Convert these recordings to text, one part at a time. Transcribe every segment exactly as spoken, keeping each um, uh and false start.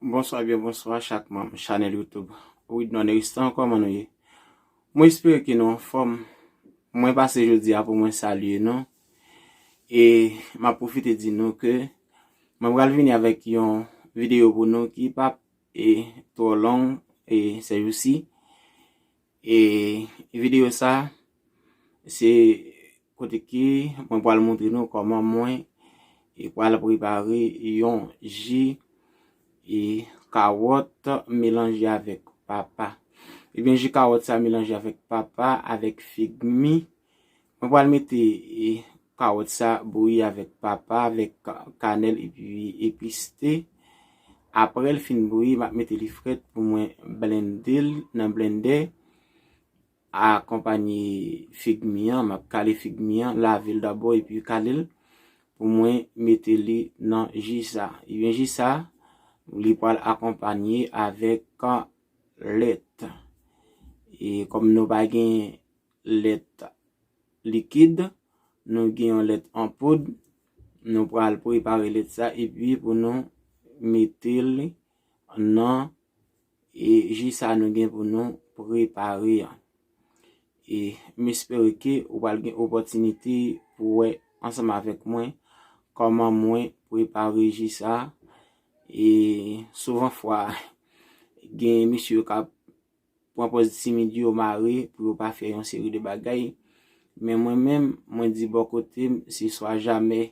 Bonswa, byen bonswa chak manm chanèl YouTube Widnon Eristan, kòman nou ye? Mwen espere ke nou anfòm. Mwen pase jodi a pou mwen salye nou. E m ap pwofite di nou ke mwen pral vini avèk yon videyo pou nou ki p ap e twò long e sèjousi. E videyo sa se kote ke mwen pral montre nou kòman mwen e pral prepare yon ji e kawòt melanje avèk papa. Ebyen, ji kawòt sa melanje avèk papa, avèk fig mi. Mwen pral mete e kawòt sa bouyi avèk papa, avèk ka- kanèl epi epis te. Apre l fin bouyi, m ap mete li frèt pou mwen blende l nan blendè. Akonpanye fig mi an, m ap kale fig mi an, lave l dabò epi kale l pou mwen mete li nan ji sa. Ebyen, ji sa, li pral akonpanye avèk lèt. E kòm nou pa gen lèt likid, nou gen yon lèt an poud, nou pral prepare lèt sa epi pou nou mete li nan e ji sa nou gen pou nou prepare a. E m espere ke ou pral gen opòtinite pou wè ansanm avèk mwen kòman mwen prepare ji sa. E souvan fwa, gen mesye yo k ap pran pòz timid yo mare pou yo pa fè yon seri de bagay. Men mwen menm, mwen di bò kote m, se swa jamè.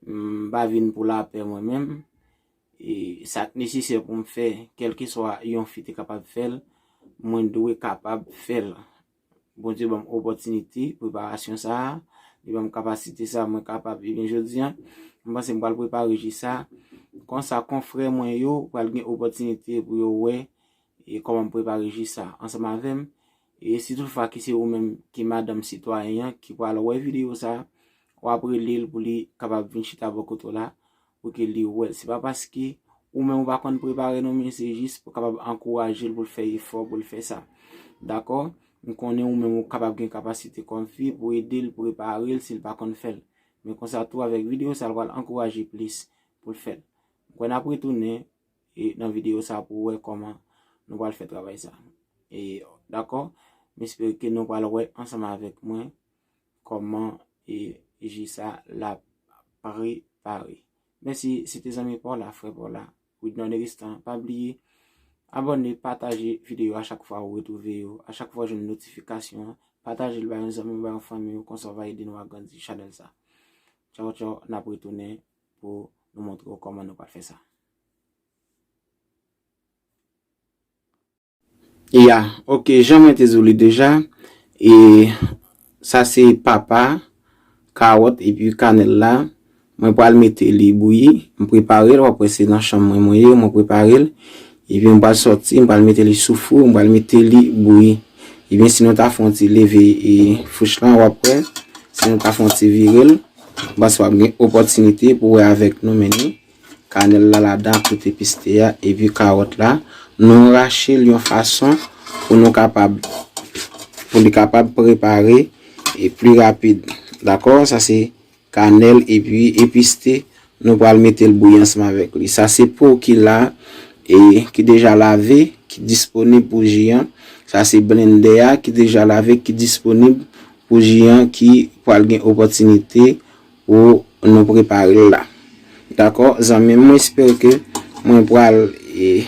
M pa vin pou lapè mwen menm. E sa k nesesè pou m fè, kèlkeswa yon fi te kapab fè l, mwen dwe kapab fè l. Bondye ban m opòtinite, preparasyon sa a, li ban m kapasite sa a, mwen kapab. Ebyen, jodi a, m panse m pral prepare ji sa a. Konsa, konfrè mwen yo pral gen opòtinite pou yo wè e kòman m prepare ji sa ansanm avè m. E si toutfwa ke se ou menm ki madanm sitwayen an ki pral wè videyo sa, w ap rele l pou li kapab vin chita bò kote w la, pou ke li wè l. Se pa paske ou menm ou pa konn prepare non, men se jis pou kapab ankouraje l pou l fè efò pou l fè sa. Dakò? M konnen ou menm ou kapab gen kapasite kòm fi pou ede l prepare l si l pa konn fè l. Men konsa tou avèk videyo sa, l pral ankouraje plis pou l fè l. M kwè n ap retounen e nan videyo sa pou wè kòman nou pral fè travay sa. E dakò, m espere ke nou pral wè ansanm avèk mwen kòman e ji sa l ap prepare. Mèsi, se te zanmi pa w la, frè pa w la, Widnon Eristan. Pa bliye abòne, pataje videyo a chak fwa ou retwouve yo, a chak fwa w jwenn notifikasyon an, pataje l bay yon zanmi w, bay yon fanmi w, konsa w va ede nou agrandi chanèl sa. Tchaw, tchaw, n ap retounen pou nou montre w kòman nou pral fè sa. Ya, ok, jan mwen te di w li deja, e sa se papa, kawòt epi kanèl la. Mwen pral mete li bouyi, m prepare l, w ap wè se nan chanm mwen mwen ye, mwen prepare l. Epi m pral sòti, m pral mete li sou fou, m pral mete li bouyi. Ebyen, si nou ta fè yon ti leve e fouch lan, w ap wè, si nou ta fè yon ti vire l, m panse w ap gen opòtinite pou wè avèk nou, men ni kanèl la ladan ak tout epis te a, epi kawòt la. Nou rache l yon fason pou nou kapab, pou li kapab prepare e pli rapid. Dakò? Sa se kanèl epi epis te. Nou pral mete l bouyi ansanm avèk li. Sa se po ki la e ki deja lave, ki disponib pou ji an. Sa se blendè a ki deja lave, ki disponib pou ji an, ki pral gen opòtinite pou nou prepare l la. Dakò, zanmi m, mwen espere ke mwen pral e,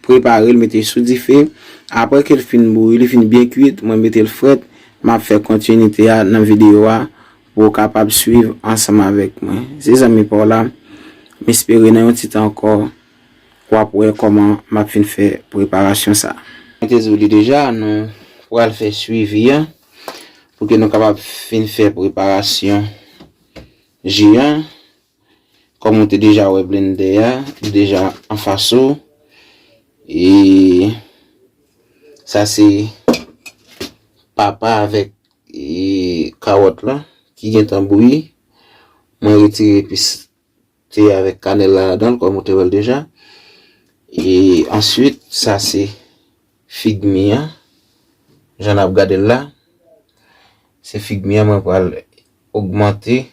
prepare l, mete l sou dife. Apre ke l fin bouyi, li fin byen kuit, mwen mete l frèt. M ap fè kontinite a nan videyo a pou w kapab swiv ansanm avèk mwen. Se zanmi pa w la, m espere nan yon ti tan ankò, w ap wè kòman m ap fin fè preparasyon sa. Mwen te di w li deja, nou pral fè swivi a pou ke nou kapab fin fè preparasyon ji an. Kòm ou te deja wè blendè a, li deja anfas ou. E sa se papa avèk e, kawòt la ki gentan bouyi. Mwen retire epis te avèk kanèl la ladan l, kòm ou te wè l deja. E answit, sa se fig mi an, jan n ap gade l la. Se fig mi an mwen pral ogmante.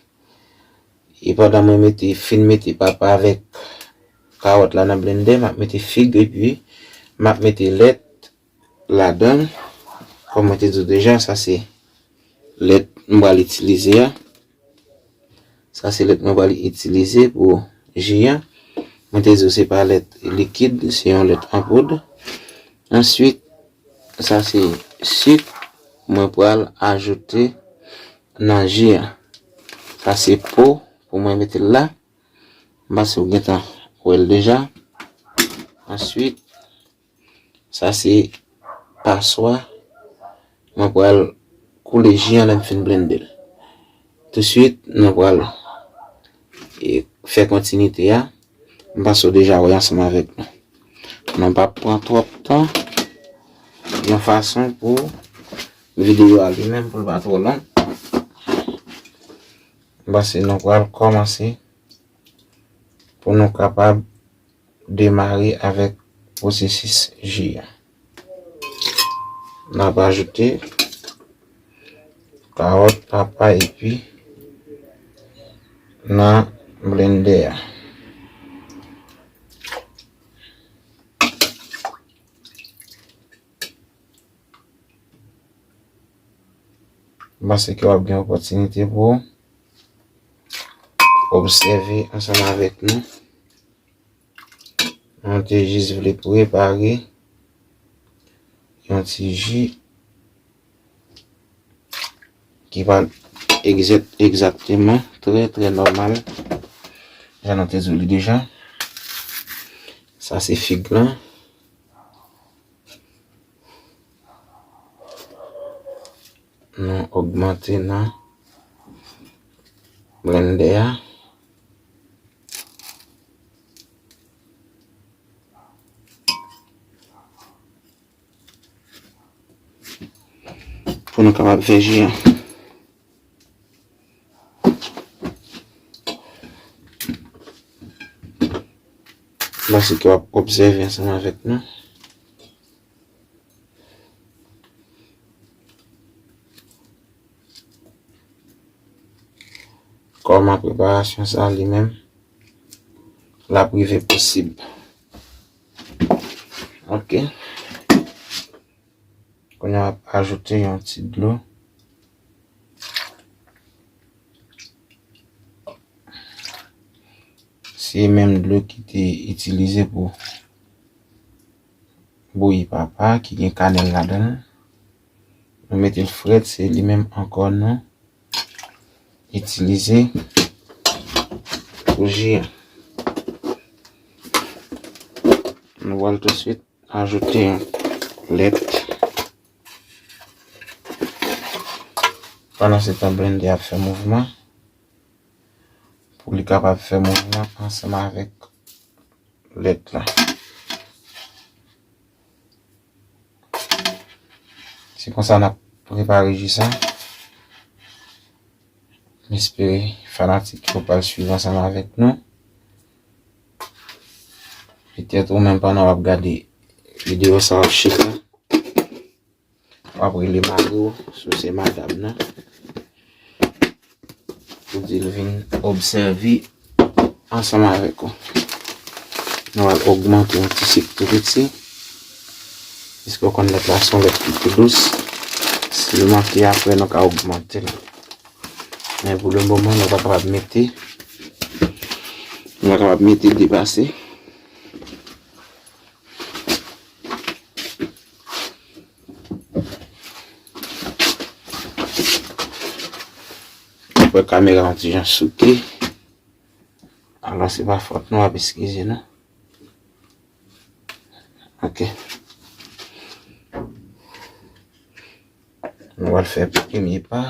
E pandan mwen mete, fin mete papa avèk kawòt la nan blendè, m ap mete fig epi m ap mete lèt ladan l. Kòm mwen te di w deja, sa se lèt m pral itilize a. Sa se lèt mwen pral itilize pou ji a. Mwen te di w se pa lèt likid, se yon lèt an poud. Answit, sa se sik mwen pral ajoute nan ji a. Sa se po pou mwen mete l la. M panse w gentan wè l deja. Answit, sa se paswa. Mwen pral koule ji an lè m fin blende l. Touswit, nou pral, e, fè kontinite a. M panse w deja wè ansanm avèk nou. Nou p ap pran twòp tan. Yon fason pou videyo a li menm pou l pa twò long. M panse nou pral kòmanse pou nou kapab demare avèk pwosesis ji a. N ap ajoute kawòt, papay epi nan blendè a. M panse ke w ap gen opòtinite pou w obsève ansanm avèk nou. Mwen te jis vle prepare yon ti ji ki pa egzèt-, egzakteman trè, trè nòmal. Jan nou te di w li deja. Sa se fig lan. Nou ogmante nan blendè a. Pou nou kapab fè ji an. Paske w ap obsève ansanm avèk nou. Kòman preparasyon sa li menm l ap rive posib. Ok. Kounye a w ap ajoute yon ti dlo. Se menm dlo ki te itilize pou bouyi papa ki gen kanèl ladan l. Nou mete l frèt, se li menm ankò nou itilize pou ji a. Nou pral tousuit ajoute yon lèt. Pandan se tan, blendè a ap fè mouvman. Pou li kapab fè mouvman ansanm avèk lèt la. Se konsa n ap prepare ji sa. M espere fanatik yo pral swiv ansanm avèk nou. Petèt ou menm pandan w ap gade videyo sa w ap chita. W ap rele mari w, si w se madanm nan, pou di l vin obsève ansanm avèk ou. Nou al ogmante yon ti sik tou piti. Piske w konn lèt la se yon lèt ki pi dous. Si l manke apre, nou ka ogmante l. Men pou le moman, nou pa kapab mete, nou pa kapab mete depase. Apre kamera yon ti jan souke. Alò, se pa fòt nou, w ap eskize nou. Ok. Nou pral fè premye pa.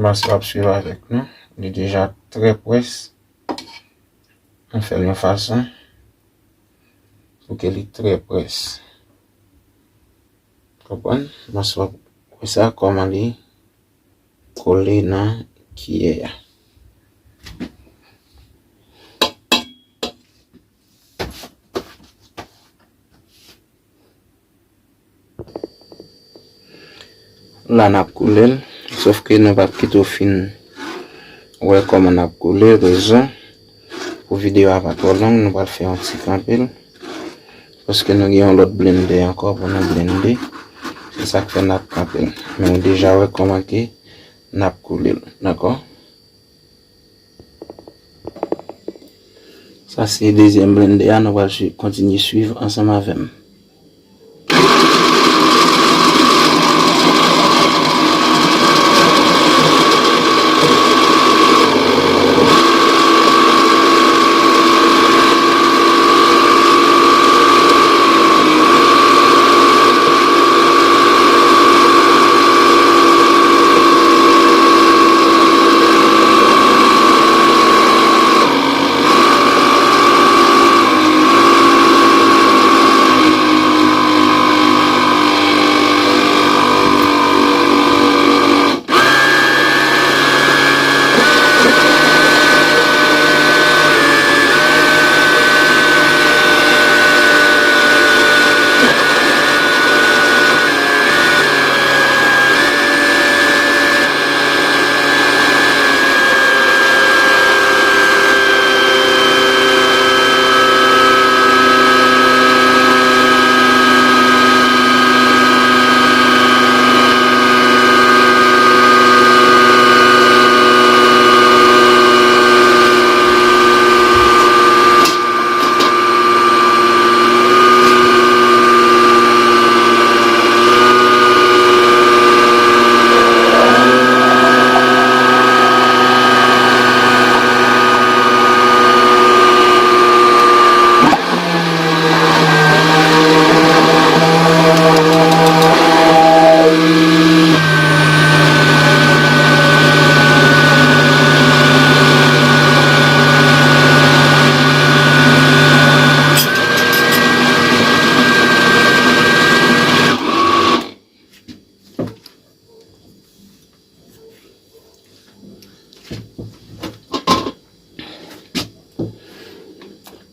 Mas la ap swiv avèk nou. Li deja trè près. Nou fè l yon fason pou ke li trè près. Konprann? Mas la, wè sa, kòman li kole nan kiyè a. La n ap koule l, sòf ke nou p ap kite w fin wè kòman n ap koule, rezon pou videyo a pa twò long, nou pral fè yon ti kanpe l, paske nou gen yon lòt blende ankò pou nou blende, se sa k fè n ap kanpe l. Men w deja wè kòman ke n ap koule l, dakò? Sa se dezyèm blende a, nou pral swi-, kontinye swiv ansanm avè m.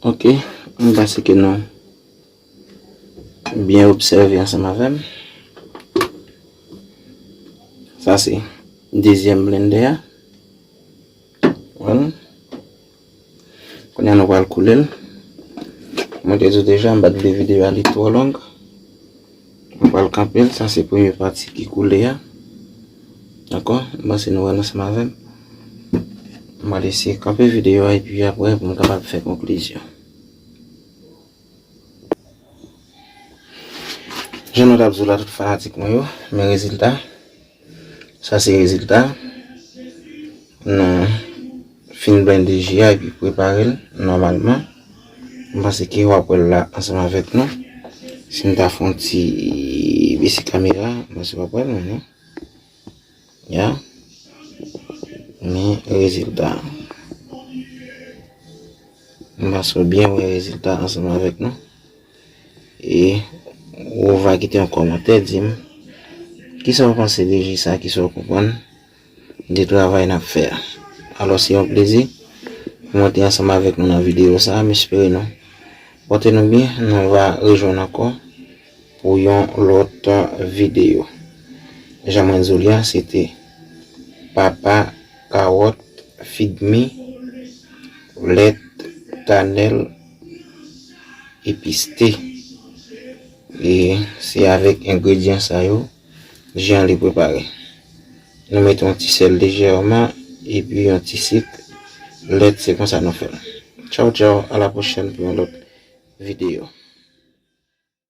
Ok, m panse ke nou byen obsève ansanm avè m. Sa se dezyèm blende a. Wè l. Kounye a nou pral koule l. Mwen te di w deja, m pa t vle videyo a li twò long. Mwen pral kanpe l, sa se premye pati ki koule a. Dakò? M panse nou wè l ansanm avè m. M pral eseye kanpe videyo a epi apre pou m kapab fè konklizyon. Jan nou t ap di w la, tout fanatik mwen yo, men rezilta. Sa se rezilta. Nou fin blende ji a epi prepare l nòmalman. M panse ke w ap wè l la ansanm avèk nou. Si m ta fè yon ti bese kamera, m panse w ap wè l, men, ya. Men rezilta. M panse w byen wè rezilta ansanm avèk nou. E ou va kite yon kòmantè, di m kisa w panse de ji sa, kisa w konprann de travay n ap fè a. Alò, se yon plezi pou mwen te ansanm avèk nou nan videyo sa a. M espere nou pòte nou byen. Nou va rejwenn ankò pou yon lòt videyo. Jan mwen di w li a, se te papa kawòt, figmi, lèt, kanèl, epi te. E se avèk engredyan sa yo, ji an li prepare. Nou mete yon ti sèl lejèman, epi yon ti sik, lèt, se konsa nou fè l. Tchaw, tchaw, a la pwochèn pou yon lòt videyo.